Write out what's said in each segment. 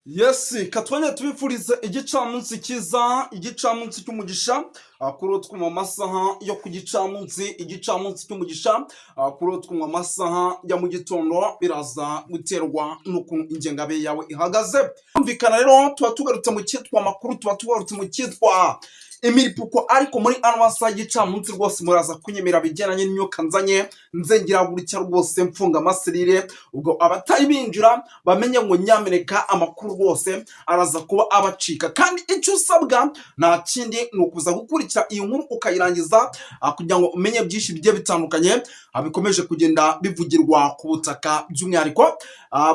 Yes, katwanya tubifurize igicamunsi cyiza, igicamunsi cy'umugisha. Kuri utwo mu masaha yo ku gicamunsi, igicamunsi cy'umugisha, kuri utwo mu masaha ya mu gitondo, biraza guterwa n'ukuntu ingengabihe yawe ihagaze. Kumvikana rero, tuba tugarutse mu cyitwa amakuru, tuba tugarutse mu cyitwa imiripuko, ariko muri ano masaha y'igicamunsi rwose muraza kunyemera bigendanye n'imyuka nzanye, nzengera gutya rwose mfunga amaserire. Ubwo abatari binjira bamenye ngo nyamuneka amakuru rwose araza kuba abacika, kandi icyo usabwa nta kindi ni ukuza gukurikira iyi nkuru ukayirangiza, kugira ngo umenye byinshi bigiye bitandukanye bikomeje kugenda bivugirwa ku butaka, by'umwihariko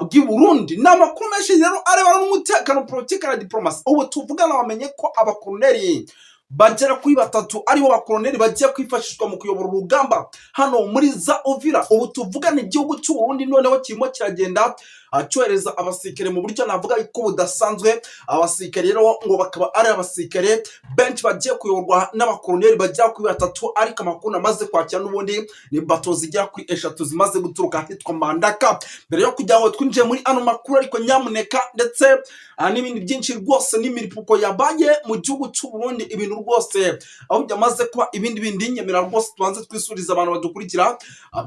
bw'i Burundi. Ni amakuru menshi rero arebana n'umutekano, politiki na diplomasi. Ubu tuvugana bamenye ko abakoloneli bagera kuri batatu aribo bakoloneli bagiye kwifashishwa mu kuyobora urugamba hano muri za Uvira. Ubu tuvugana igihugu cy'u Burundi noneho kirimo kiragenda cyohereza abasirikare mu buryo navuga ko budasanzwe. Abasirikare rero ngo bakaba ari abasirikare benshi bagiye kuyoborwa n'abakoloneli bagera kuri batatu, ariko amakuru namaze kwakira n'ubundi ni bato zigera kuri eshatu zimaze guturuka ahitwa Mbandaka. Mbere yo kugira ngo twinjiye muri ano makuru ariko nyamuneka, ndetse n'ibindi byinshi rwose n'imiripuko yabaye mu gihugu cy'u Burundi, ibintu rwose aho byamaze kuba ibindi bindi, nyemera rwose tubanze twisuriza abantu badukurikira,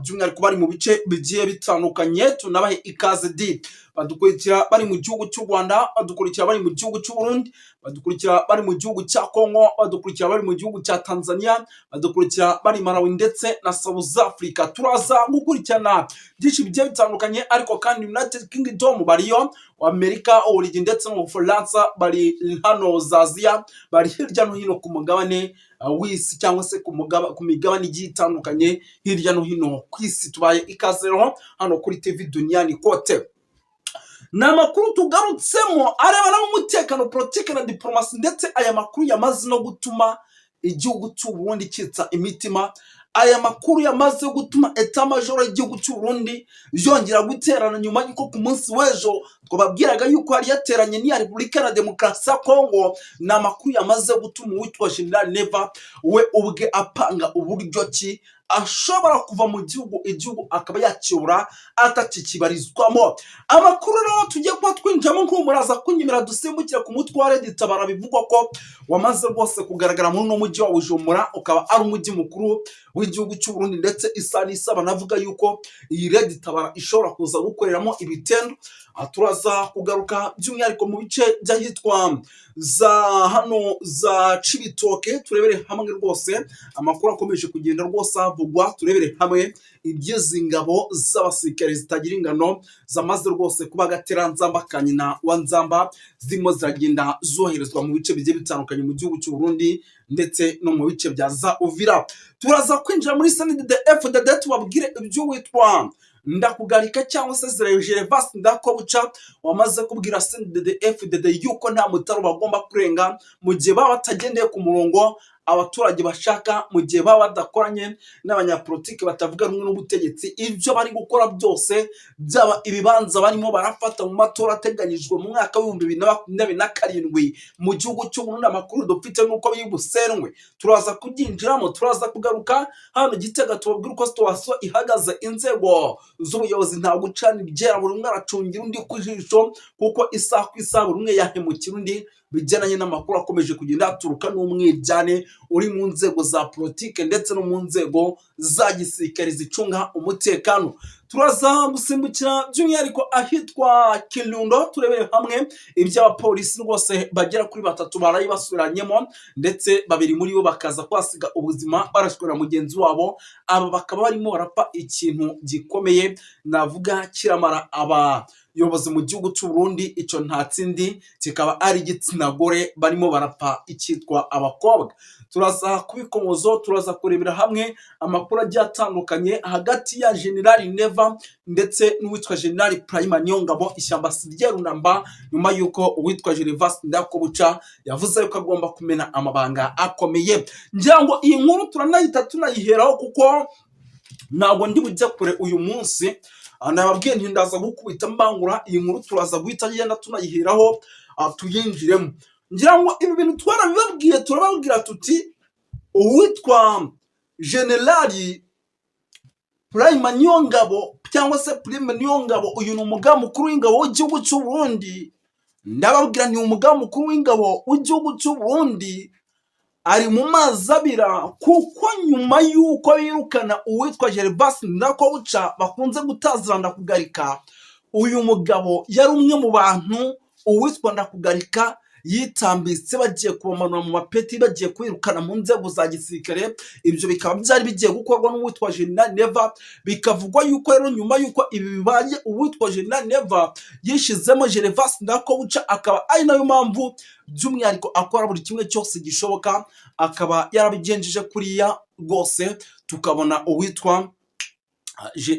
by'umwihariko bari mu bice bigiye bitandukanye. Tunabahe ikaze di badukurikira bari mu gihugu cy'u Rwanda, badukurikira bari mu gihugu cy'u Burundi, badukurikira bari mu gihugu cya Kongo, badukurikira bari mu gihugu cya Tanzania, badukurikira bari Malawi ndetse na South Africa. Turaza gukurikirana byinshi bigiye bitandukanye, ariko kandi United Kingdom bariyo, Amerika, Ububiligi ndetse n'Ubufaransa bari hano za Aziya, bari hirya no hino ku mugabane w'isi cyangwa se ku migabane igiye itandukanye hirya no hino ku isi. Tubaye ikaze rero hano kuri TV Duniani Kote. Ni amakuru tugarutsemo arebana n'umutekano, politiki na diporomasi, ndetse aya makuru yamaze no gutuma igihugu cy'u Burundi cyitsa imitima. Aya makuru yamaze gutuma état-major y'igihugu cy'u Burundi yongera guterana, nyuma y'uko ku munsi w'ejo twababwiraga yuko yari yateranye n'iya Repubulika ya Demokarasi ya Kongo. Ni amakuru yamaze gutuma uwitwa General Neva we ubwe apanga uburyo ki ashobora kuva mu gihugu, igihugu akaba yakiyobora atakikibarizwamo. Amakuru rero tugiye kuba twinjiramo, nk'ubu muraza kunyemera dusimbukire ku mutwe wa Red Tabara, bivugwa ko wamaze rwose kugaragara muri uno mujyi wa Bujumbura, ukaba ari umujyi mukuru w'igihugu cy'u Burundi, ndetse isa n'isa banavuga yuko iyi Red Tabara ishobora kuza gukoreramo ibitendo. Aha turaza kugaruka by'umwihariko mu bice by'ahitwa za hano za Cibitoke, turebere hamwe rwose amakuru akomeje kugenda rwose havugwa, turebere hamwe iby'izi ngabo z'abasirikare zitagira ingano zamaze rwose kuba agateranzamba ka nyina wa nzamba, zirimo ziragenda zoherezwa mu bice bigiye bitandukanye mu gihugu cy'u Burundi ndetse no mu bice bya za Uvira. Turaza kwinjira muri CNDD FDD, tubabwire iby'uwitwa Ndakugarika cyangwa se Gervas Ndakobuca wamaze kubwira CNDD FDD yuko nta mutaro bagomba kurenga mu gihe baba batagendeye ku murongo abaturage bashaka, mu gihe baba badakoranye n'abanyapolitiki batavuga rumwe n'ubutegetsi. Ibyo bari gukora byose, byaba ibibanza barimo barafata mu matora ateganyijwe mu mwaka wa 2027 mu gihugu cy'u Burundi, amakuru dufite nuko biri busenwe. Turaza kubyinjiramo. Turaza kugaruka hano Gitega, tubabwire uko situation ihagaze. Inzego z'ubuyobozi nta gucana iryera, buri umwe aracungira undi ku jisho, kuko isaha ku isaha buri umwe yahemukira undi, bigendanye n'amakuru akomeje kugenda aturuka n'umwiryane uri mu nzego za politike ndetse no mu nzego za gisirikare zicunga umutekano. Turaza gusimbukira by'umwihariko ahitwa Kirundo, turebere hamwe iby'abapolisi rwose bagera kuri batatu baraye basubiranyemo, ndetse babiri muri bo bakaza kuhasiga ubuzima barashwe na mugenzi wabo. Aba bakaba barimo barapfa ikintu gikomeye navuga kiramara abayobozi mu gihugu cy'u Burundi. Icyo nta kindi, kikaba ari igitsina gore, barimo barapfa icyitwa abakobwa. Turaza kubikomozo, turaza kurebera hamwe amakuru agiye atandukanye hagati ya General Neva ndetse n'uwitwa General Prime Niyongabo. Ishyamba si ryerunamba, nyuma y'uko uwitwa Gervas Ndakobuca yavuze yuko agomba kumena amabanga akomeye. Ngira ngo iyi nkuru turanahita tunayiheraho, kuko ntabwo ndi bujye kure uyu munsi. Nababwiye nti ndaza gukubita mbangura iyi nkuru, turaza guhita yenda tunayiheraho, tuyinjiremo. Ngira ngo ibi bintu twarabibabwiye, turababwira tuti uwitwa General Prime Niyongabo cyangwa se Prime Niyongabo, uyu ni umugaba mukuru w'ingabo w'igihugu cy'u Burundi. Ndababwira nti umugaba mukuru w'ingabo w'igihugu cy'u Burundi ari mu mazi abira, kuko nyuma y'uko birukana uwitwa Gervas Ndirakobuca bakunze gutazira Ndakugarika, uyu mugabo yari umwe mu bantu uwitwa Ndakugarika yitambitse bagiye kubamanura mu mapeti, bagiye kwirukana mu nzego za gisirikare. Ibyo bikaba byari bigiye gukorwa n'uwitwa General Neva. Bikavugwa yuko rero nyuma y'uko ibi bibaye, uwitwa General Neva yishizemo Gervas Ndirakobuca, akaba ari nayo mpamvu by'umwihariko akora buri kimwe cyose gishoboka, akaba yarabigenjeje kuriya rwose, tukabona uwitwa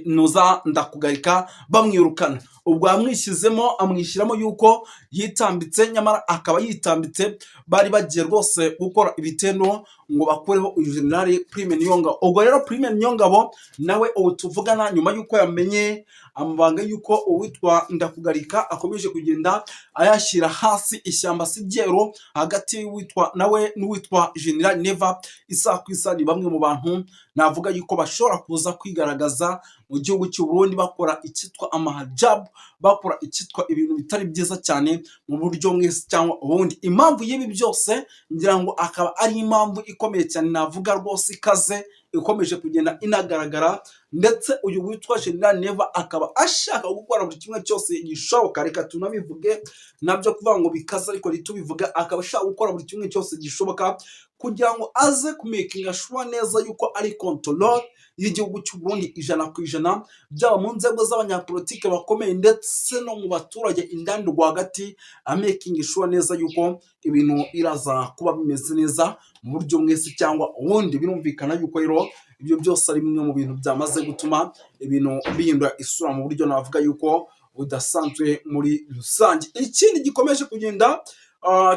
Nuza Ndakugarika bamwirukana. Ubwo yamwishyizemo, amwishyiramo yuko yitambitse, nyamara akaba yitambitse bari bagiye rwose gukora ibitendo ngo bakureho uyu General Prime Niyongabo. Ubwo rero Prime Niyongabo nawe ubu tuvugana, nyuma y'uko yamenye amabanga y'uko uwitwa Ndakugarika akomeje kugenda ayashyira hasi, ishyamba si ryeru hagati y'uwitwa nawe n'uwitwa General Neva, isaha ku isaha ni bamwe mu bantu navuga yuko bashobora kuza kwigaragaza mu gihugu cy'u Burundi bakora icyitwa amahajabu, bakora icyitwa ibintu bitari byiza cyane mu buryo mwese cyangwa ubundi. Impamvu y'ibi byose ngira ngo akaba ari impamvu ikomeye cyane, navuga rwose ikaze, ikomeje kugenda inagaragara, ndetse uyu witwa General Neva akaba ashaka gukora buri kimwe cyose gishoboka. Reka tunabivuge nabyo kuvuga ngo bikaze, ariko ntitubivuge. Akaba ashaka gukora buri kimwe cyose gishoboka kugira ngo aze kumakinga sure neza yuko ari control y'igihugu cy'u Burundi 100%, byaba mu nzego z'abanyapolitike bakomeye ndetse no mu baturage indani rwagati, amakinga sure neza yuko ibintu biraza kuba bimeze neza mu buryo mwese cyangwa ubundi. Birumvikana yuko rero ibyo byose ari bimwe mu bintu byamaze gutuma ibintu bihindura isura mu buryo navuga yuko budasanzwe muri rusange. Ikindi gikomeje kugenda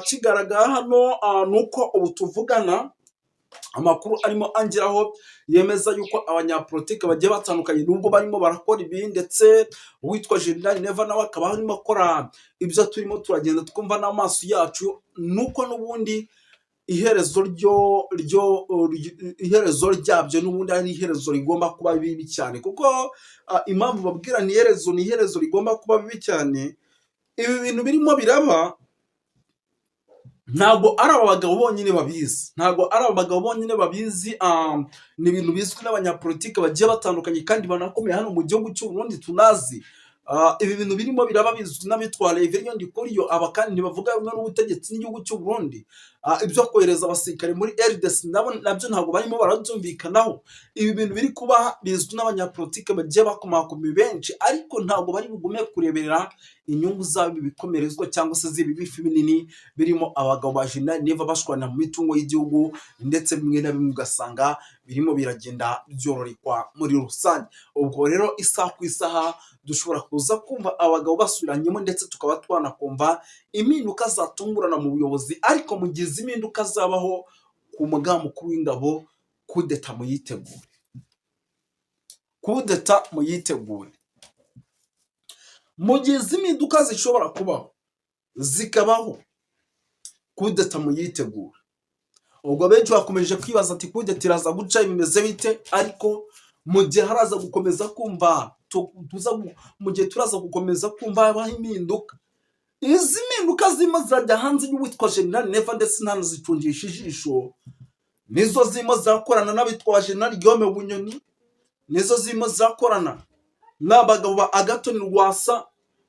kigaragara hano ni uko ubu tuvugana amakuru arimo angeraho yemeza yuko abanyapolitike bagiye batandukanye, nubwo barimo barakora ibi, ndetse uwitwa General Neva nawe akaba arimo akora ibyo turimo turagenda twumva n'amaso yacu, nuko n'ubundi iherezo ryabyo n'ubundi ari iherezo rigomba kuba bibi cyane. Kuko impamvu babwira ni iherezo, ni iherezo rigomba kuba bibi cyane, ibi bintu birimo biraba ntabwo ari aba bagabo bonyine babizi, ntabwo ari aba bagabo bonyine babizi. Ni ibintu bizwi n'abanyapolitike bagiye batandukanye kandi banakomeye hano mu gihugu cy'u Burundi tunazi. Ibi bintu birimo biraba bizwi n'abitwa Reverien Ndikuriyo, aba kandi ntibavuga rumwe n'ubutegetsi n'igihugu cy'u Burundi. Ibyo kohereza abasirikare muri RDC nabo nabyo ntabwo barimo barabyumvikanaho. Ibi bintu biri kuba bizwi n'abanyapolitike bagiye bakomakomeye benshi, ariko ntabwo bari bugume kureberera inyungu zabo ibikomerezwa cyangwa se z'ibi bifi binini birimo abagabo ba General Neva bashwana mu mitungo y'igihugu, ndetse bimwe na bimwe ugasanga birimo biragenda byororikwa muri rusange. Ubwo rero isaha ku isaha dushobora kuza kumva abagabo basubiranyemo, ndetse tukaba twanakumva impinduka zatungurana mu buyobozi. Ariko mu gihe izi mpinduka zabaho ku mugaba mukuru w'ingabo, kudeta muyitegure, kudeta muyitegure. Mu gihe izi mpinduka zishobora kubaho zikabaho, kudeta muyitegure. Ubwo benshi bakomeje kwibaza ati kudeta iraza guca bimeze bite? Ariko mu gihe haraza gukomeza kumva mu gihe turaza gukomeza kumva habaho impinduka, izi mpinduka zirimo zirajya hanze y'uwitwa General Neva ndetse ntanazicungisha ijisho, nizo zirimo zirakorana n'abitwa General Guillaume Bunyoni, nizo zirimo zirakorana n'abagabo ba Agathon Rwasa,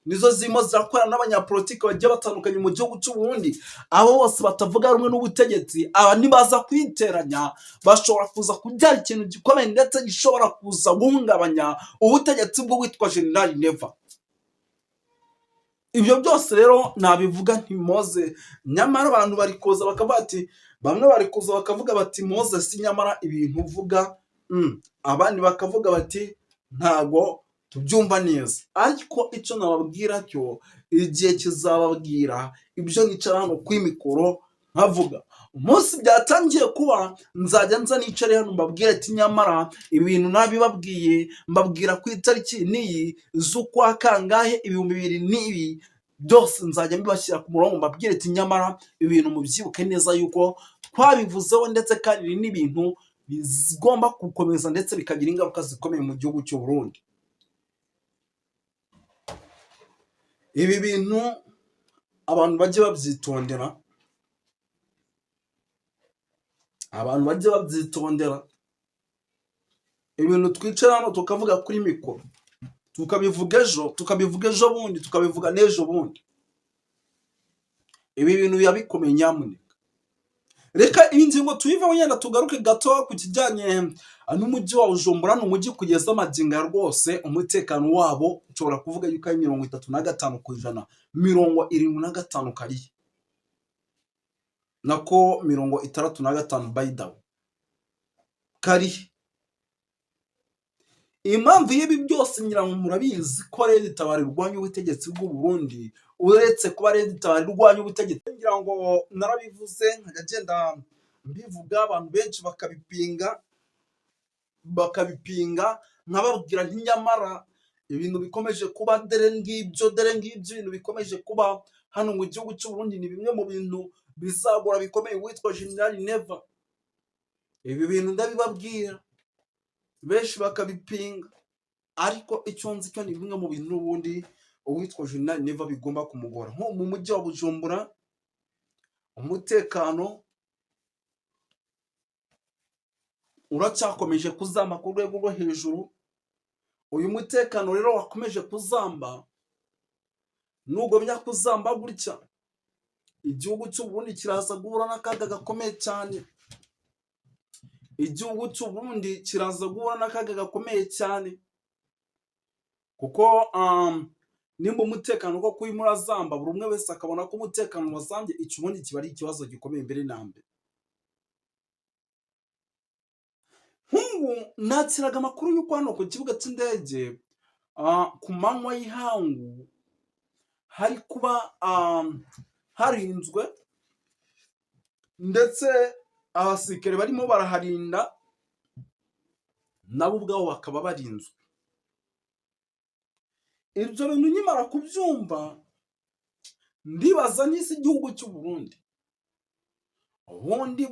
nizo zirimo zirakorana n'abanyapolitiki bagiye batandukanye mu gihugu cy'u Burundi, abo bose batavuga rumwe n'ubutegetsi. Aba nibaza kwiteranya bashobora kuza kubyara ikintu gikomeye ndetse gishobora kuza guhungabanya ubutegetsi bw'uwitwa General Neva. Ibyo byose rero nabivuga nti Moze, nyamara abantu bari kuza bakavuga ati, bamwe bari kuza bakavuga bati Moses nyamara ibintu uvuga, abandi bakavuga bati ntago tubyumva neza. Ariko icyo nababwira cyo, igihe kizababwira ibyo nicara hano kuri mikoro nkavuga. Umunsi byatangiye kuba nzajya nza nicare hano mbabwire ati nyamara ibintu nabibabwiye, mbabwira ku itariki n'iyi z'ukwa kangahe 2000 n'ibi byose, nzajya mbibashyira ku murongo mbabwire ati nyamara ibintu mubyibuke neza yuko twabivuzeho, ndetse kandi ibi ni ibintu bigomba gukomeza ndetse bikagira ingaruka zikomeye mu gihugu cy'u Burundi. Ibi bintu Abantu bajye babyitondera, abantu bajye babyitondera. Ibintu twicara hano tukavuga kuri mikoro, tukabivuga ejo, tukabivuga ejo bundi, tukabivuga n'ejo bundi, ibi bintu biba bikomeye nyamuneka. Reka iyi ngingo tuyiveho, yenda tugaruke gato ku kijyanye n'umujyi wa Bujumbura. Ni umujyi kugeza amagingo aya rwose umutekano wabo nshobora kuvuga yuko ari 35%, 75 kariya nako 65 by the way karihe. Impamvu y'ibi byose ngira ngo murabizi ko Red Tabara irwanya ubutegetsi bw'u Burundi. Uretse kuba Red Tabara irwanya ubutegetsi, ngira ngo narabivuze, nkajya ngenda mbivuga, abantu benshi bakabipinga, bakabipinga, nkababwira nti nyamara ibintu bikomeje kuba, dore ngibyo, dore ngibyo ibintu bikomeje kuba hano mu gihugu cy'u Burundi ni bimwe mu bintu bizagora bikomeye uwitwa General Neva. Ibi bintu ndabibabwira, benshi bakabipinga, ariko icyo nzi cyo ni bimwe mu bintu n'ubundi uwitwa General Neva bigomba kumugora. Nko mu mujyi wa Bujumbura umutekano uracyakomeje kuzamba ku rwego rwo hejuru. Uyu mutekano rero wakomeje kuzamba, nugomya kuzamba gutya, igihugu cy'u Burundi kiraza guhura n'akaga gakomeye cyane. Igihugu cy'u Burundi kiraza guhura n'akaga gakomeye cyane, kuko nimba umutekano koko urimo urazamba, buri umwe wese akabona ko umutekano wazambye, icyo ubundi kiba ari ikibazo gikomeye mbere na mbere. Nk'ubu nakiraga amakuru y'uko hano ku kibuga cy'indege ku manywa y'ihangu hari kuba harinzwe, ndetse abasirikare barimo baraharinda nabo ubwabo bakaba barinzwe. Ibyo bintu nkimara kubyumva ndibaza n'isi igihugu cy'u Burundi ubundi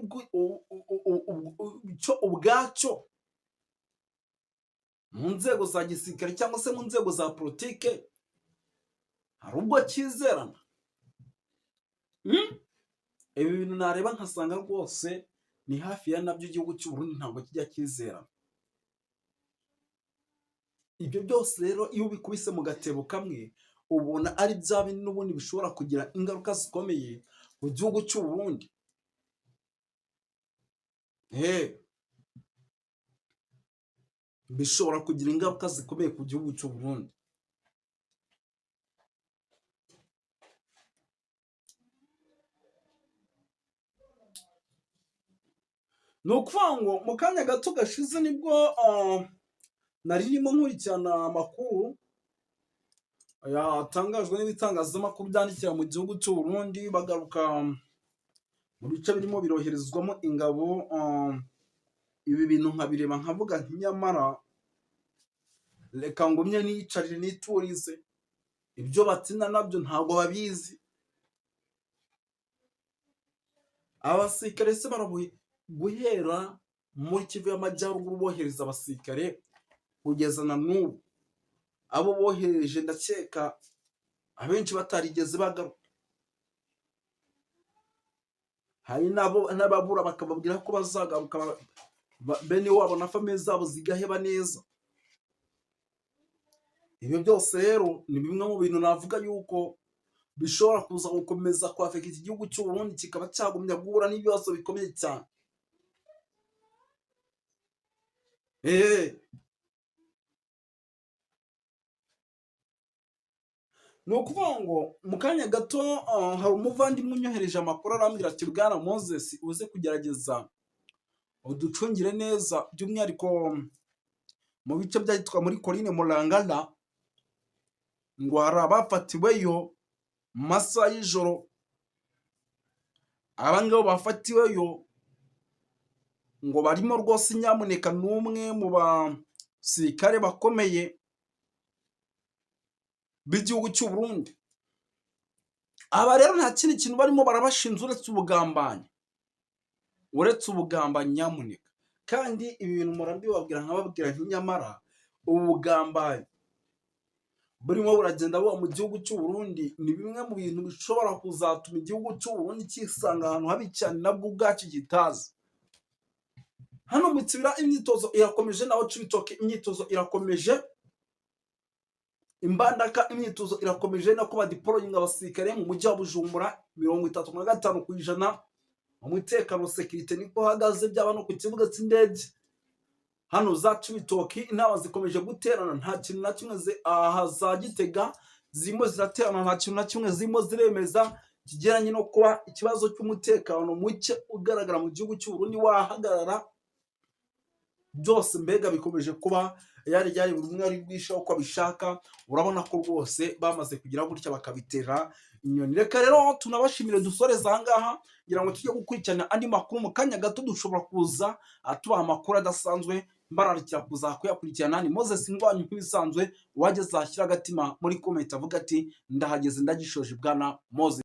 cyo ubwacyo mu nzego za gisirikare cyangwa se mu nzego za politike hari ubwo cyizerana. Ibi bintu nareba nkasanga rwose ni hafi ya nabyo, igihugu cy'u Burundi ntabwo kijya cyizerana. Ibyo byose rero iyo ubikubise mu gatebo kamwe, ubona ari bya bindi n'ubundi bishobora kugira ingaruka zikomeye ku gihugu cy'u Burundi. Bishobora kugira ingaruka zikomeye ku gihugu cy'u Burundi. Ni ukuvuga ngo mu kanya gato gashize nibwo nari ndimo nkurikirana amakuru yatangajwe n'ibitangazamakuru byandikira mu gihugu cy'u Burundi, bagaruka mu bice birimo biroherezwamo ingabo. Ibi bintu nkabireba nkavuga nti nyamara reka ngumye niyicarire niturize, ibyo batina nabyo ntabwo babizi. Abasirikare se barabuye guhera muri Kivu y'Amajyaruguru bohereza abasirikare kugeza na n'ubu, abo bohereje ndakeka abenshi batarigeze bagaruka. Hari n'ababura bakababwira ko bazagaruka, bene wabo na famille zabo zigaheba neza. Ibyo byose rero ni bimwe mu bintu navuga yuko bishobora kuza gukomeza kwafeka iki gihugu cy'u Burundi, kikaba cyagumya guhura n'ibibazo bikomeye cyane. Ni ukuvuga ngo mu kanya gato hari umuvandimwe unyohereje amakuru, arambwira ati bwana Moses, uze kugerageza uducungire neza, by'umwihariko mu bice byahitwa muri Colline Murangana, ngo hari abafatiweyo mu masaha y'ijoro. Aba ngabo bafatiweyo ngo barimo rwose nyamuneka n'umwe mu basirikare bakomeye b'igihugu cy'u Burundi. Aba rero nta kindi kintu barimo barabashinja uretse ubugambanyi, uretse ubugambanyi nyamuneka. Kandi ibi bintu murabibabwira nkababwira nti nyamara ubu bugambanyi Burimo buragenda buba mu gihugu cy'u Burundi ni bimwe mu bintu bishobora kuzatuma igihugu cy'u Burundi cyisanga ahantu habi cyane nabwo ubwacyo kitazi. Hano mu Kibira imyitozo irakomeje, naho Cibitoke imyitozo irakomeje, Imbandaka imyitozo irakomeje, nako badeployinga abasirikare mu mujyi wa Bujumbura. 35% umutekano, sécurité niko uhagaze, byaba no ku kibuga cy'indege. Hano za Cibitoki inama zikomeje guterana, nta kintu na kimwe aha za Gitega zirimo ziraterana, nta kintu na kimwe zirimo ziremeza kigeranye no kuba ikibazo cy'umutekano muke ugaragara mu gihugu cy'u Burundi wahagarara. Byose mbega bikomeje kuba yari yari, buri umwe ari bwisha uko abishaka. Urabona ko rwose bamaze kugira gutya bakabitera inyoni. Reka rero tunabashimire, dusoreze aha ngaha kugira ngo tujye gukurikirana andi makuru. Mu kanya gato dushobora kuza tubaha amakuru adasanzwe, mbararikira kuza kuyakurikirana. Ni Moses Ngwanyu nk'ibisanzwe. Uwageze ashyira agatima muri comment avuga ati: "Ndahageze, ndagishoje, bwana Moses."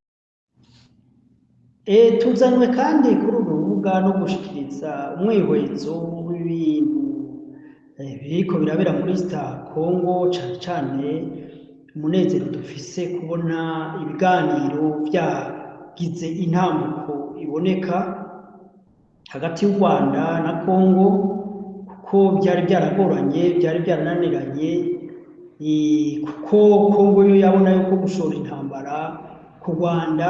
Tuzanywe kandi kuri uru rubuga no gushikiriza umwihwezo w'ibintu biriko birabera muri East Congo, cane cane umunezero dufise kubona ibiganiro vyagize intambuko iboneka hagati y'u Rwanda na Congo, kuko byari byaragoranye, byari byarananiranye, kuko Congo yo yabona yuko gushora intambara ku Rwanda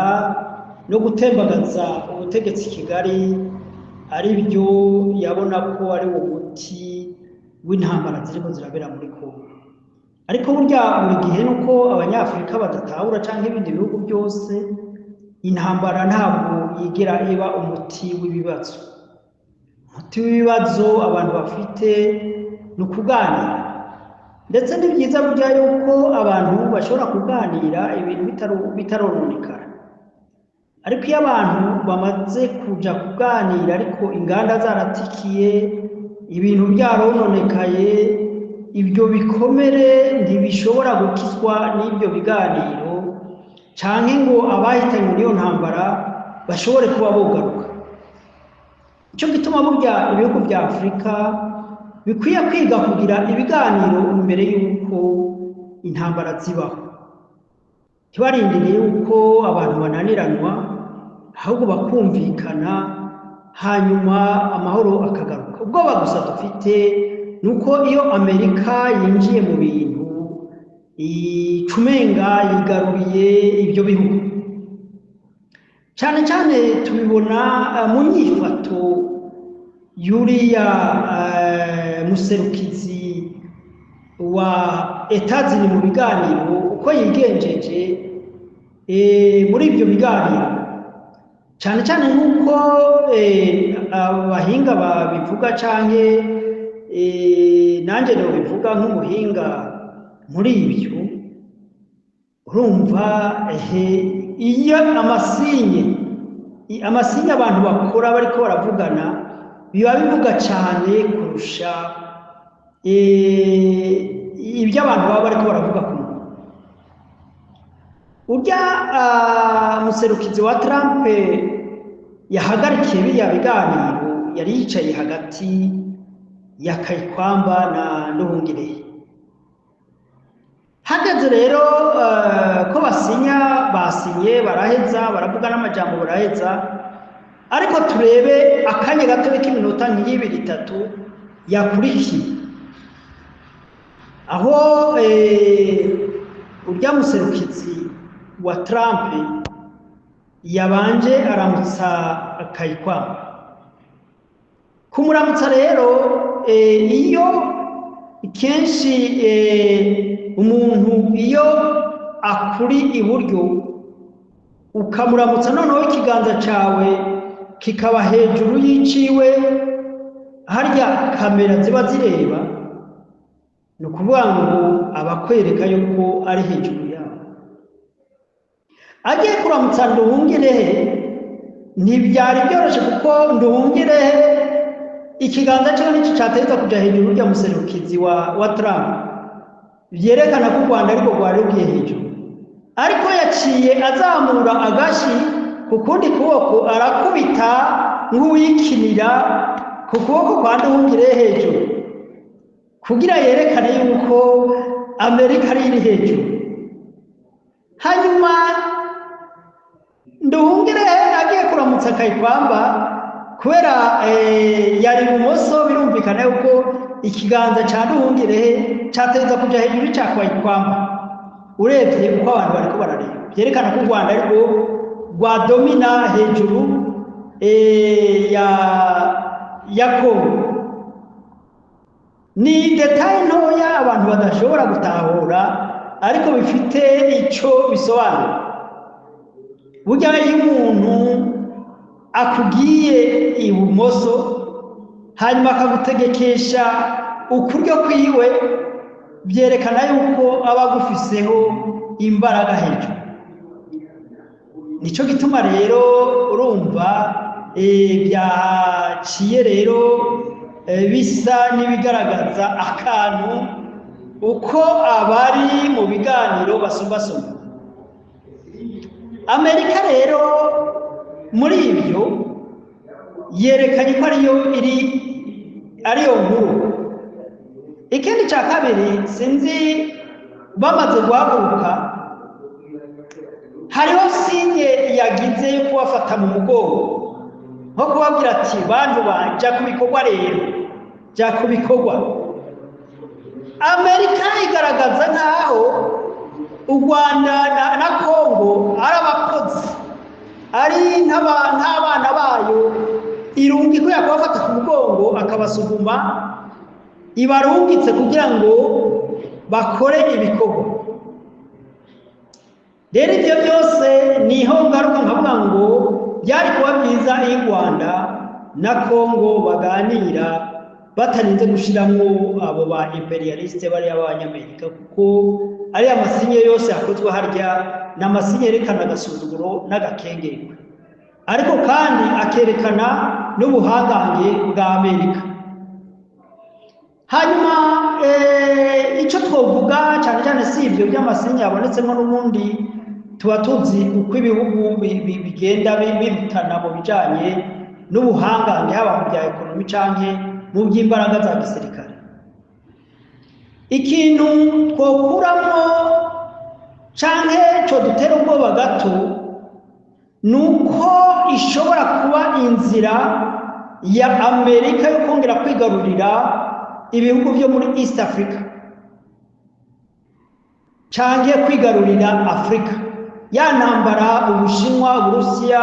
no gutembagaza ubutegetsi Kigali ari byo yabona ko ari wo muti w'intambara ziriko zirabera muri Congo. Ariko burya buri gihe nuko Abanyafurika badatahura canke ibindi bihugu byose, intambara ntabwo yigera iba umuti w'ibibazo. Umuti w'ibibazo abantu bafite ni ukuganira. Ndetse ni byiza burya yuko abantu bashobora kuganira ibintu bitarononekara. Ariko iyo abantu bamaze kuja kuganira ariko inganda zaratikiye, ibintu byarononekaye, ibyo bikomere ntibishobora gukizwa n'ibyo biganiro, canke ngo abahitanywe n'iyo ntambara bashobore kuba bogaruka. Nico gituma burya ibihugu vya Afurika bikwiye kwiga kugira ibiganiro imbere y'uko intambara zibaho, ntibarindire yuko abantu bananiranwa, ahubwo bakumvikana, hanyuma amahoro akagaruka. Ubwoba gusa dufite ni uko iyo Amerika yinjiye mu bintu icumenga yigaruriye ibyo bihugu. Cyane cyane tubibona mu nyifato y'uriya muserukizi wa Etazini mu biganiro, uko yigenjeje muri ibyo biganiro, cyane cyane nk'uko abahinga babivuga, canke nanjye nobivuga nk'umuhinga muri ibyo. Urumva ehe, iyo amasinye abantu bakora bariko baravugana biba bivuga cyane kurusha ibyo abantu baba bariko baravuga ku munwa. Urya muserukizi wa Trump yahagarikiye biriya biganiro yari yicaye hagati ya Kayikwamba na Nduhungirehe. Hageze rero ko basinya, basinye baraheza, baravuga n'amajambo baraheza. Ariko turebe akanya gato k'iminota nk'ibiri itatu yakurikiye, aho urya muserukizi wa Trump yabanje aramutsa Kayikwamba. Kumuramutsa rero, iyo kenshi umuntu iyo akuri iburyo ukamuramutsa, noneho ikiganza cawe kikaba hejuru y'iciwe, harya kamera ziba zireba, ni ukuvuga ngo abakwereka yuko ari hejuru yabo. Agiye kuramutsa Nduhungirehe ntibyari byoroshye, kuko Nduhungirehe ikiganza cyiwe nicyo cyategetswe kuja hejuru urya muserukizi wa Trump, byerekana ko u Rwanda ariko rwari rugiye hejuru. Ariko yaciye azamura agashi ku kundi kuboko, arakubita nk'uwikinira ku kuboko kwa Nduhungirehe hejuru, kugira yerekane yuko Amerika ari iri hejuru. Hanyuma Nduhungirehe agiye kuramutsa Kayikwamba, kubera yari ibumoso, birumvikana yuko ikiganza ca Nduhungirehe cateza kuja hejuru ca Kayikwamba. Urebye uko abantu bariko barareba, vyerekana ko u Rwanda arirwo rwadomina hejuru ya Kongo. Ni détail ntoya abantu badashobora gutahura, ariko bifite ico bisobanura. Burya iyo umuntu akugiye ibumoso, hanyuma akagutegekesha ukuryo kwiwe, byerekana yuko aba agufiseho imbaraga hejuru. Nico gituma rero urumva byaciye rero bisa n'ibigaragaza akantu uko abari mu biganiro basumbasumba. Amerika rero muri ibyo yerekanye ko ariyo iri, ariyo nkuru. Ikindi cya kabiri, sinzi, bamaze guhaguruka hariho signe yagize yo kubafata mu mugongo, nko kubabwira ati: "Bantu jya ku bikorwa rero, jya ku bikorwa." Amerika igaragaza nk'aho u Rwanda na Kongo ari abakozi, ari nk'abana bayo irungika yakubafata ku mugongo akabasuguma, ibarungitse kugira ngo bakore ibikorwa. Rero ibyo byose niho ngaruka nkavuga ngo byari kuba byiza iyo u Rwanda na Kongo baganira batarinze gushiramwo abo ba impérialistes bariya b'Abanyamerika, kuko ariya masinye yose yakozwe harya ni amasinye yerekana agasuzuguro n'agakengerwe, ariko kandi akerekana n'ubuhangange bwa Amerika. Hanyuma icyo twovuga cyane cyane si ibyo by'amasinye yabonetsemo, n'ubundi tuba tuzi uko ibihugu bigenda birutana mu bijyanye n'ubuhangange, haba mu bya économie canke mu by'imbaraga za gisirikare. Ikintu twokuramo canke cyo dutera ubwoba gato ni uko ishobora kuba inzira ya Amerika yo kongera kwigarurira ibihugu byo muri East Africa canke kwigarurira Afrika. Ya ntambara Ubushinwa, Uburusiya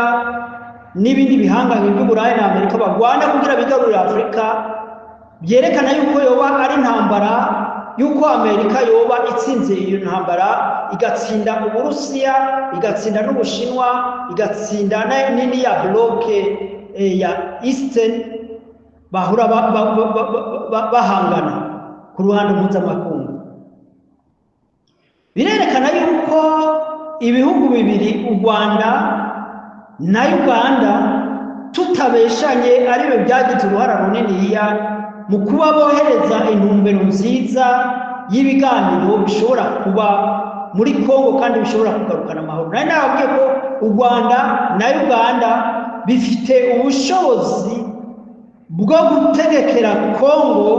n'ibindi bihangange by'Uburayi na Amerika bagwana kugira bigarurire Afurika, byerekana yuko yoba ari intambara yuko Amerika yoba itsinze iyo ntambara, igatsinda Uburusiya, igatsinda n'Ubushinwa, igatsinda nini ya bloc ya Eastern bahura bahangana ku ruhande mpuzamakungu. Birerekana yuko ibihugu bibiri, u Rwanda na Uganda, tutabeshanye, aribyo byagize uruhara runiniya mu kuba bohereza intumbero nziza y'ibiganiro bishobora kuba muri Kongo kandi bishobora kugarukana amahoro. Nari nababwiye ko u Rwanda na Uganda bifite ubushobozi bwo gutegekera Kongo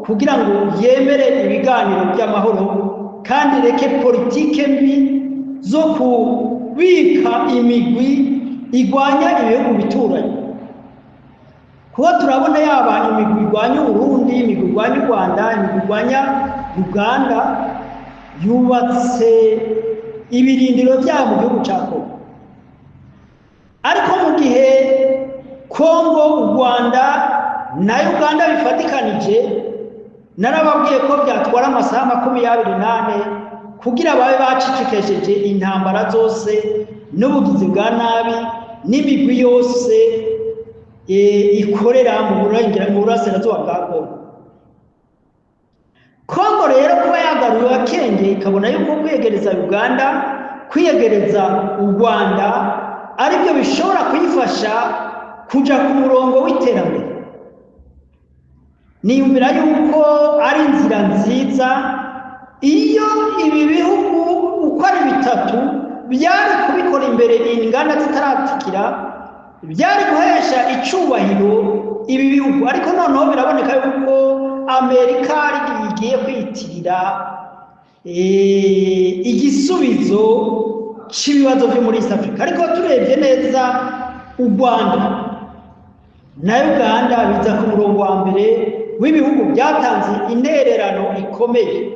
kugira ngo yemere ibiganiro by'amahoro kandi reke politike mbi zo kubika imigwi igwanya ibihugu bituranye, kuko turabona yaba imigwi igwanya Uburundi, imigwi igwanya u Rwanda, imigwi igwanya Uganda, yubatse ibirindiro byabo mu gihugu cya Kongo. Ariko mu gihe Kongo, u Rwanda na Uganda bifatikanije, narababwiye ko byatwara amasaha 24 kugira babe bacicikesheje intambara zose n'ubugizi bwa nabi n'imigwi yose ikorera mu burasirazuba bwa Kongo. Kongo rero kuba yagaruye akenge, ikabona yuko kwiyegereza Uganda, kwiyegereza u Rwanda aribyo bishobora kuyifasha kuja ku murongo w'iterambere, niyumvira yuko ari inzira nziza. Iyo ibi bihugu uko ari bitatu byari kubikora imbere inganda zitaratikira, byari guhesha icubahiro ibi bihugu. Ariko noneho biraboneka yuko Amerika igiye kwiyitirira. igisubizo c'ibibazo vyo muri East Africa. Ariko turebye neza, u Rwanda na Uganda biza ku murongo wa mbere w'ibihugu byatanze intererano ikomeye,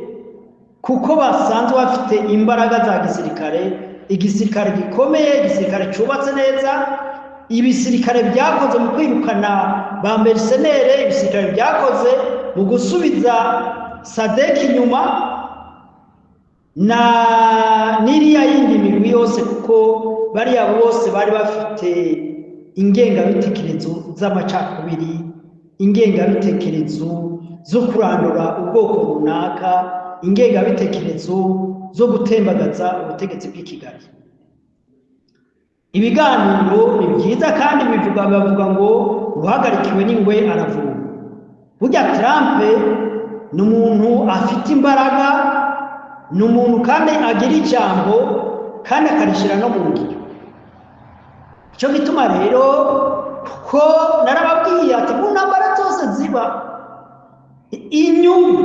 kuko basanzwe bafite imbaraga za gisirikare, igisirikare gikomeye, igisirikare cyubatse neza, ibisirikare byakoze mu kwirukana ba mercenaires, ibisirikare byakoze mu gusubiza SADC inyuma na n'iriya yindi migwi yose, kuko bariya bose bari bafite ingengabitekerezo z'amacakubiri, ingengabitekerezo zo kurandura ubwoko runaka, ingengabitekerezo zo gutembagaza ubutegetsi bw'i Kigali. Ibiganiro ni byiza, kandi bivuga, bavuga ngo uhagarikiwe n'ingwe aravuma. Burya Trump ni umuntu afite imbaraga, ni umuntu kandi agira ijambo kandi akarishyira no mu ngiro. Icyo gituma rero, kuko narababwiye ati mu ntambara zose ziba inyungu,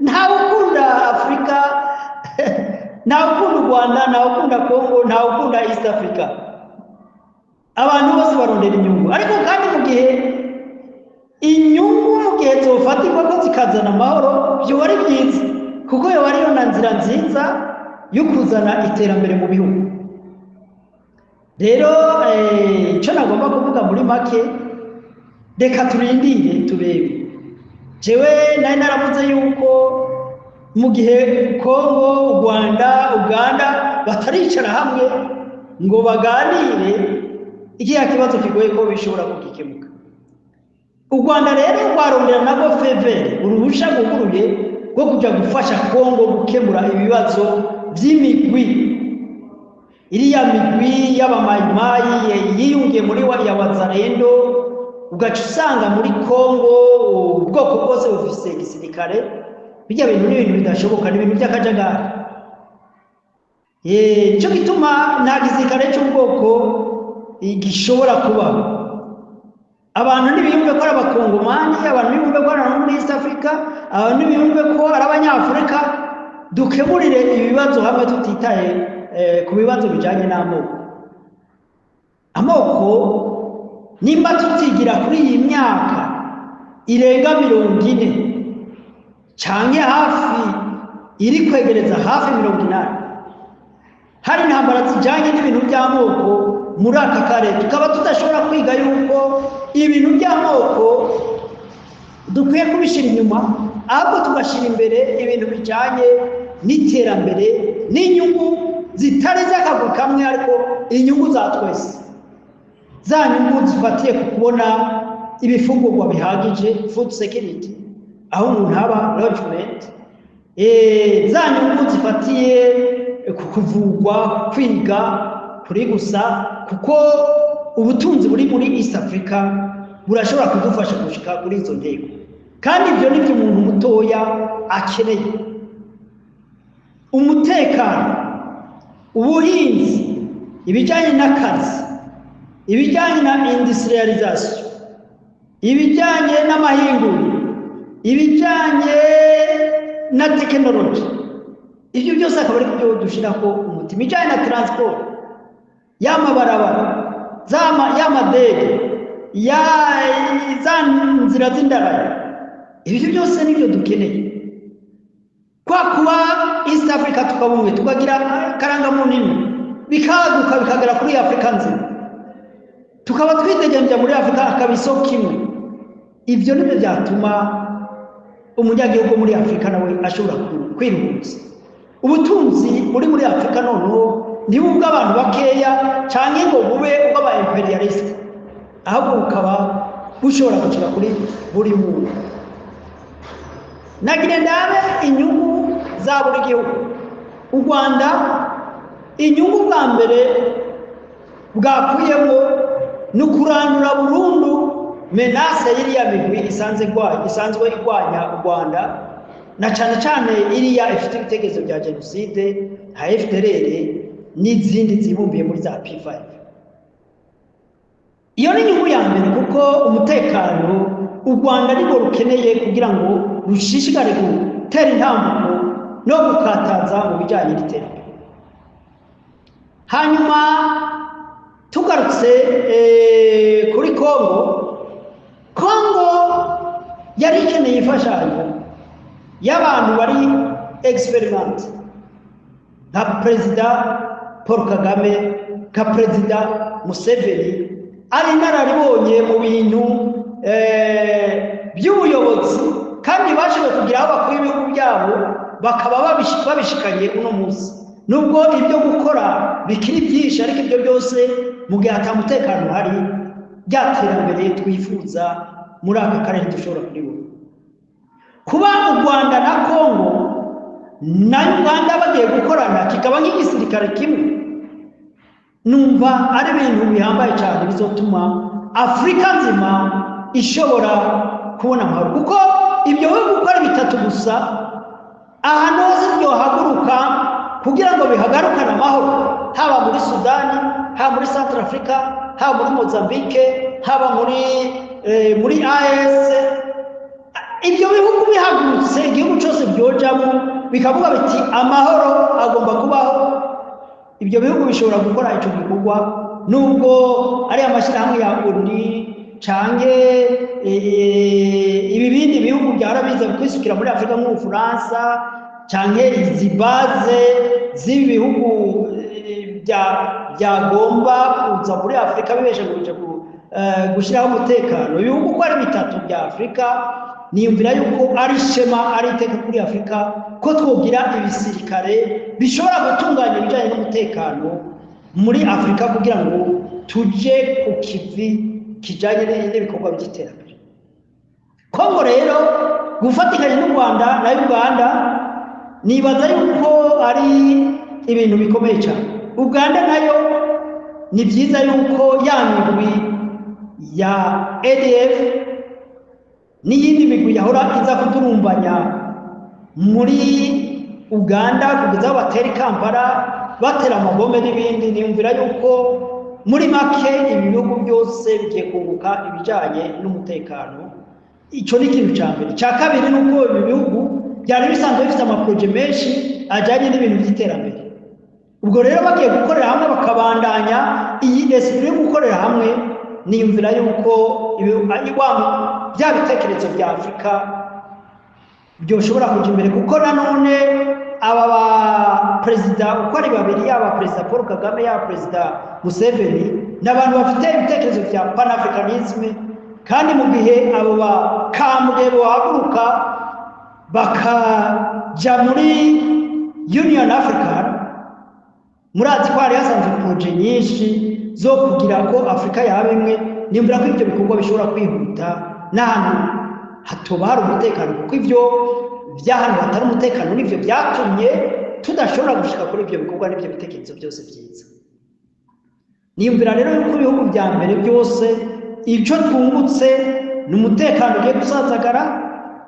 ntawe ukunda Afurika, ntawe ukunda u Rwanda, ntawe ukunda Kongo, ntawe ukunda East Africa. Abantu bose barondera inyungu. Ariko kandi mu gihe inyungu, mu gihe zofatirwa ko zikazana amahoro, byoba ari byiza, kuko yoba ariyo na nzira nziza yo kuzana iterambere mu bihugu. Rero icyo nagomba kuvuga muri make, reka turindire turebe. Jewe nari naravuze yuko mu gihe Kongo, u Rwanda, Uganda bataricara hamwe ngo baganire, ikiya kibazo kigoye ko bishobora kugikemuka. U Rwanda rero rwarondera nabwo feu vert, uruhusha rwuguruye rwo kujya gufasha Kongo gukemura ibibazo by'imigwi, iriya migwi y'abamayimayi yiyungiye muri ya Wazalendo. Ugaca usanga muri Kongo ubwoko bwose bufise igisirikare. Bijya bintu ni ibintu bidashoboka, ni ibintu by'akajagari. Nico gituma nta gisirikare cy'ubwoko gishobora kubaho. Abantu ntibiyumve ko ari Abakongomani, abantu ntibiyumve ko ari abantu muri East Africa, abantu ntibiyumve ko ari Abanyafurika. Dukemurire ibibazo hamwe tutitaye ku bibazo bijyanye n'amoko. Amoko, nimba tutigira kuri iyi myaka irenga 40 canke hafi iri kwegereza hafi 80, hari intambara zijyanye n'ibintu by'amoko muri aka karere, tukaba tudashobora kwiga yuko ibintu by'amoko dukwiye kubishyira inyuma, ahubwo tugashyira imbere ibintu bijyanye n'iterambere n'inyungu zitari iz'akaguru kamwe, ariko inyungu za twese, za nyungu zifatiye ku kubona ibifungurwa bihagije, food security, aho umuntu aba, logement, za nyungu zifatiye ku kuvugwa, kwiga kuri gusa, kuko ubutunzi buri muri East Africa burashobora kudufasha gushika kuri izo ntego. Kandi ibyo nibyo umuntu mutoya akeneye: umutekano, ubuhinzi, ibijyanye n'akazi, ibijyanye na industrialisation, ibijyanye n'amahinguriro, ibijyanye na tekinoloji. Ibyo byose akaba ari byo dushyiraho umutima. Ibijyanye na transport, y'amabarabara, y'amadege, ya za nzira z'indaraya, ibyo byose nibyo dukeneye. Kwa kuba East Africa tukabumwe, tukagira akarangamuntu imwe, bikaguka bikagera kuri Afurika nzima, tukaba twitegembya muri Afurika, akaba isoko imwe, ibyo nibyo byatuma umunyagihugu muri Afurika nawe ashobora kwiruhutsa. Ubutunzi buri muri Afurika noneho ntibe ubw'abantu bakeya cyangwa ngo bube ubw'aba impérialistes, ahubwo bukaba bushobora gushika kuri buri muntu. Nagire ndabe inyungu za buri gihugu. U Rwanda, inyungu bwa mbere bwakuyemo ni ukurandura burundu menace y'iriya migwi isanzwe igwanya u Rwanda, na cyane cyane iriya ifite ibitekerezo bya jenoside nka FDLR n'izindi zibumbiye muri za P5. Iyo ni inyungu ya mbere, kuko umutekano u Rwanda nirwo rukeneye kugira ngo rushishikare gutera intambuko. no gukataza mu bijyanye n'iterambere. Hanyuma tugarutse kuri Kongo, Kongo yari ikeneye imfashanyo y'abantu bari expérimentés nka Perezida Paul Kagame, nka Perezida Museveni, ari inararibonye mu bintu by'ubuyobozi, kandi bashoboye kugira aho bakuye ibihugu byabo bakaba babishikanye uno munsi, nubwo ibyo gukora bikiri byinshi. Ariko ibyo byose, mu gihe ata mutekano uhari, rya terambere twifuza muri aka karere dushobora kuribona. Kuba u Rwanda na Kongo na Uganda bagiye gukorana, kikaba nk'igisirikare kimwe, numva ari ibintu bihambaye cyane bizotuma Afurika nzima ishobora kubona amahoro, kuko ibyo bihugu uko ari bitatu gusa, ahantu hose byohaguruka kugira ngo bihagarukane amahoro, haba muri Sudani, haba muri Central Africa, haba muri Mozambique, haba muri AES, ibyo bihugu bihagurutse, igihugu cyose byojamo bikavuga biti: "Amahoro agomba kubaho", ibyo bihugu bishobora gukora icyo gikorwa, nubwo ari amashyirahamwe ya ONU canke ibi bindi bihugu byahora biza kwisukira muri Afurika nk'Ubufaransa, canke izi base z'ibi bihugu byagomba kuza muri Afurika bibesha ngo bije gushyiraho umutekano. Ibihugu uko ari bitatu bya Afurika, niyumvira yuko ari ishema, ari iteka kuri Afurika ko twogira ibisirikare bishobora gutunganya ibijyanye n'umutekano muri Afurika, kugira ngo tuje ku kivi kijyanye n'ibikorwa by'iterambere. Kongo rero gufatikanya n'u Rwanda na Uganda, nibaza yuko ari ibintu bikomeye cyane. Uganda nayo ni byiza yuko ya migwi ya ADF n'iyindi migwi yahora iza kudurumbanya muri Uganda kugeza aho batera i Kampala, batera amabombe n'ibindi, niyumvira yuko muri make ibi bihugu byose bigiye kunguka ibijyanye n'umutekano. Icyo ni ikintu cya mbere. Icya kabiri ni uko ibi bihugu byari bisanzwe bifite ama projets menshi ajyanye n'ibintu by'iterambere. Ubwo rero bagiye gukorera hamwe, bakabandanya iyi esprit yo gukorera hamwe, niyumvira yuko bya bitekerezo bya Afurika byoshobora kujya imbere, kuko nanone aba ba perezida uko ari babiri, yaba Perezida Paul Kagame, yaba Perezida Museveni, ni abantu bafite ibitekerezo bya panafricanisme. Kandi mu gihe abo bakambwe bohaguruka bakaja muri Union African, murazi ko hari hasanzwe projets nyinshi zo kugira ko Afurika yaba imwe, nimvura ko ibyo bikorwa bishobora kwihuta n'ahantu hatoba hari umutekano, kuko ibyo by'ahantu hatari umutekano nibyo byatumye tudashobora gushika kuri ibyo bikorwa n'ibyo bitekerezo byose byiza. Niyumvira rero yuko ibihugu bya mbere byose icyo twungutse ni umutekano ugiye gusazagara.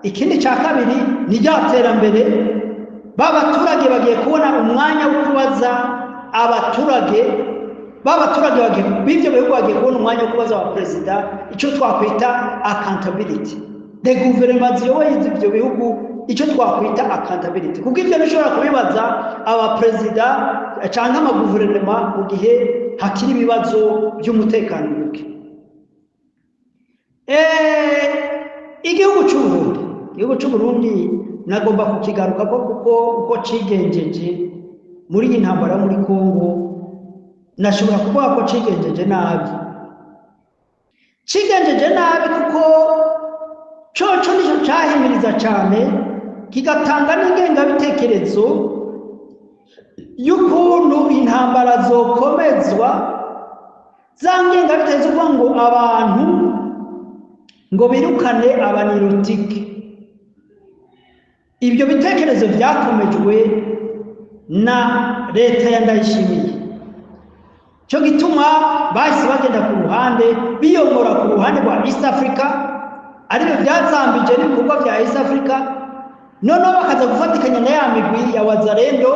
Ikindi cya kabiri ni rya terambere, ba baturage bagiye kubona umwanya wo kubaza abaturage, ba baturage b'ibyo bihugu bagiye kubona umwanya wo kubaza abaperezida icyo twakwita accountability de guverinoma ziyoboye ibyo bihugu, icyo twakwita accountability, kuko ibyo ntushobora kubibaza abaperezida cyangwa amaguverinoma mu gihe hakiri ibibazo by'umutekano muke. Igihugu cy'u Burundi nagomba kukigaruka ko kuko uko cigenjeje muri iyi ntambara yo muri Kongo, nashobora kuvuga ko cigenjeje nabi. Cigenjeje nabi kuko coco nico cahimiriza cyane, kigatanga n'ingengabitekerezo y'ukuntu intambara zokomezwa, za ngengabitekerezo uvuga ngo abantu ngo birukane aba nilotiques. Ibyo bitekerezo byakomejwe na leta ya Ndayishimiye, cyo gituma bahise bagenda ku ruhande, biyomora ku ruhande rwa East Africa, aribyo byazambije n'ibikorwa bya East Africa. Noneho bakaza gufatikanya na ya migwi ya Wazalendo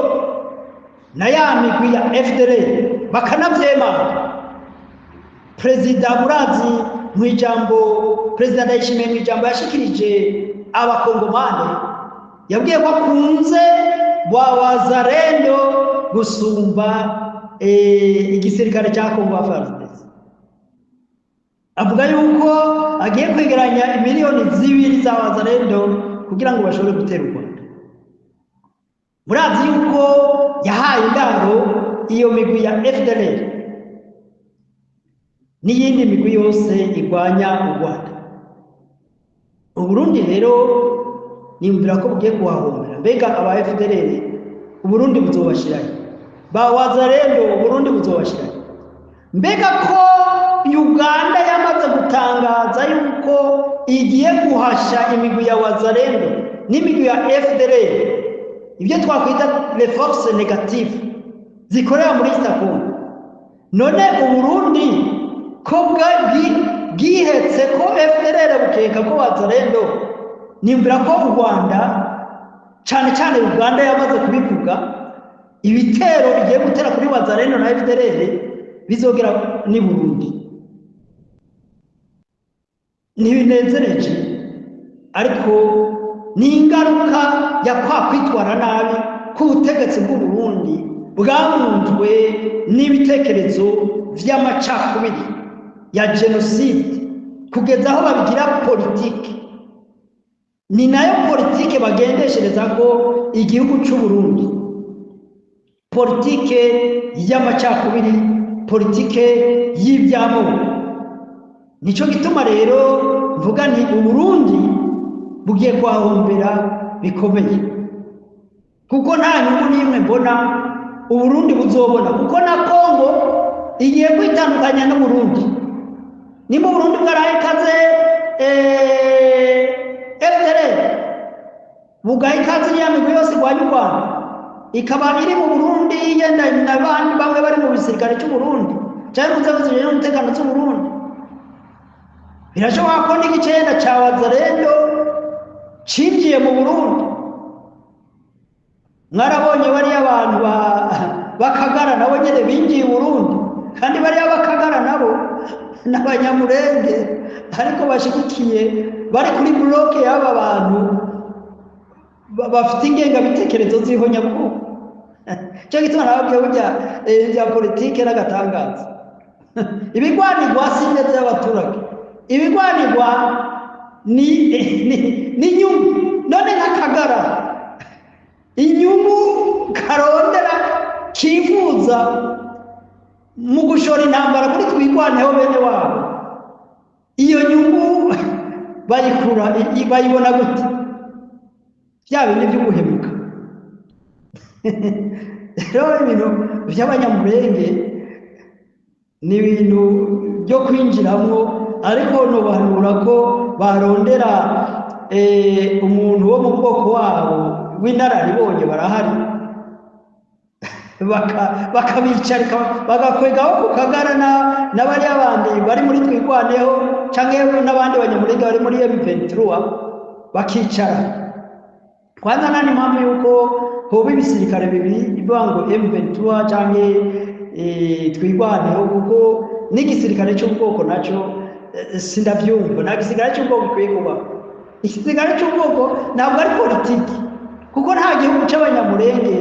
na ya migwi ya FDLR, bakanavyemanga. Perezida, murazi mu ijambo, Perezida Ndayishimiye mu ijambo yashikirije Abakongomani, yabwiye ko akunze rwa Wazalendo gusumba igisirikare cya Kongo FARDC. Avuga yuko agiye kwegeranya 2 miliyoni za Wazalendo kugira ngo bashobore gutera u Rwanda. Murazi yuko yahaye indaro iyo migwi ya FDLR n'iyindi migwi yose igwanya u Rwanda. Uburundi rero niyumvira ko bugiye kuhahombera. Mbega aba FDLR Uburundi buzobashirayo? Ba Wazalendo Uburundi buzobashirayo? Mbega ko Uganda yamaze gutangaza yuko igiye guhasha imigwi ya Wazalendo n'imigwi ya FDLR, ibyo twakwita les forces négatives zikorera muri East Congo, none Uburundi ko bwihetse ko FDLR, bukeka ko Wazalendo, niyumvira ko u Rwanda, cyane cyane Uganda yamaze kubivuga, ibitero bigiye gutera kuri Wazalendo na FDLR bizogera ni Burundi. Ntibinezereje, ariko ni ingaruka ya kwa kwitwara nabi k'ubutegetsi bw'u Burundi bwamunzwe n'ibitekerezo vy'amacakubiri ya jenoside, kugeza aho babigira politike. Ni nayo politike bagendeshereza ko igihugu c'u Burundi, politike y'amacakubiri, politike y'ivy'amoko. Nico gituma rero mvuga nti Uburundi bugiye kuhahombera bikomeye, kuko nta nyungu n'imwe mbona Uburundi buzobona, kuko na Kongo igiye kwitandukanya n'Uburundi. Nimba Uburundi bwaraye ikaze FDLR, bugaha ikaze iriya migwi yose irwanya u Rwanda, ikaba iri mu Burundi, yenda n'abandi bamwe bari mu gisirikare cy'u Burundi cyangwa mu nzego zijejwe umutekano z'u Burundi, birashoboka ko n'igicenda ca Wazalendo cinjiye mu Burundi. Mwarabonye bariya abantu bakagara nabo nyene binjiye i Burundi, kandi bariya bakagara nabo n'Abanyamurenge, ariko bashigikiye, bari kuri bloc y'aba bantu bafite ingengabitekerezo z'ihonyabwoko. Cyo gituma nababwiye burya bya politike n'agatangaza. Ibigwanirwa si ineza y'abaturage, ibigwanirwa ni inyungu. None nk'akagara, inyungu karondera kifuza mu gushora intambara kuri Twigwaneho bene wabo, iyo nyungu bayikura, bayibona gute? Bya bindi by'uguhemuka. Rero ibintu by'Abanyamurenge ni ibintu byo kwinjiramwo, ariko nobahanura ko barondera umuntu wo mu bwoko wabo w'inararibonye, barahari, bakabicarika, bagakwegaho ku kagara n'abariya bandi bari muri Twigwaneho canke n'abandi Banyamurenge bari muri M23, bakicara. Kwanza nta n'impamvu yuko hoba ibisirikare bibiri, bivuga ngo M23 canke Twigwaneho, kuko n'igisirikare cy'ubwoko naco sindavyumva. Nta gisirikare cy'ubwoko gikwiye kubaho. Igisirikare cy'ubwoko ntabwo ari politiki, kuko nta gihugu c'Abanyamurenge,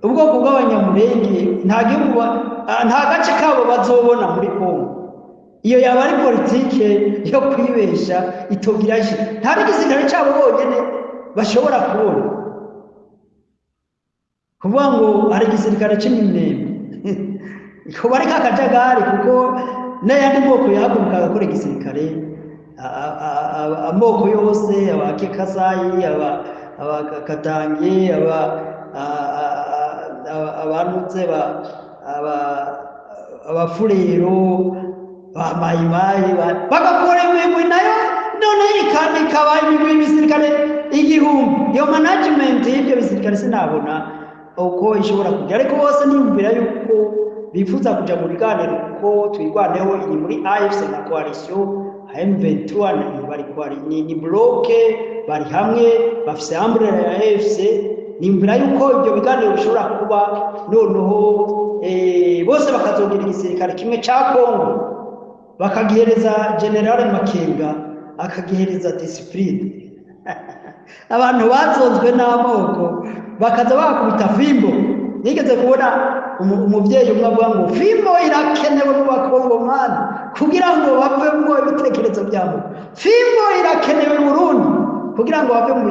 ubwoko bw'Abanyamurenge, nta gihugu nta gace kabo bazobona muri Kongo. Iyo yaba ari politike yo kwibesha itogira nta n'igisirikare cyabo bonyene bashobora kubona. Kuvuga ngo hari igisirikare c'Iminembwe kuba ari kakajagari, kuko n'ayandi moko yahaguruka agakora igisirikare, amoko yose, Abakekasayi, Abakatange, Abanutse, Abafurero, ba Mayimayi, bagakora imigwi nayo, none ikaba imigwi y'ibisirikare 1000. Iyo management y'ibyo bisirikare sinabona uko ishobora kujya, ariko bose niyumvira yuko bifuza kuja mu biganiro, kuko Twigwaneho iri muri AFC na coalition M23, bari ni bloc, bari hamwe, bafise umbrella ya AFC. Niyumvira yuko ibyo biganiro bishobora kuba, noneho bose bakazogira igisirikare kimwe ca Kongo, bakagihereza General Makenga, akagihereza discipline. Abantu bazonzwe n'amoko bakaza bakubita fimbo. Nigeze kubona umuvyeyi umwe avuga ngo fimbo irakenewe mu Bakongomani kugira ngo bavemwo ibitekerezo byabo, fimbo irakenewe mu Burundi kugira ngo bave mu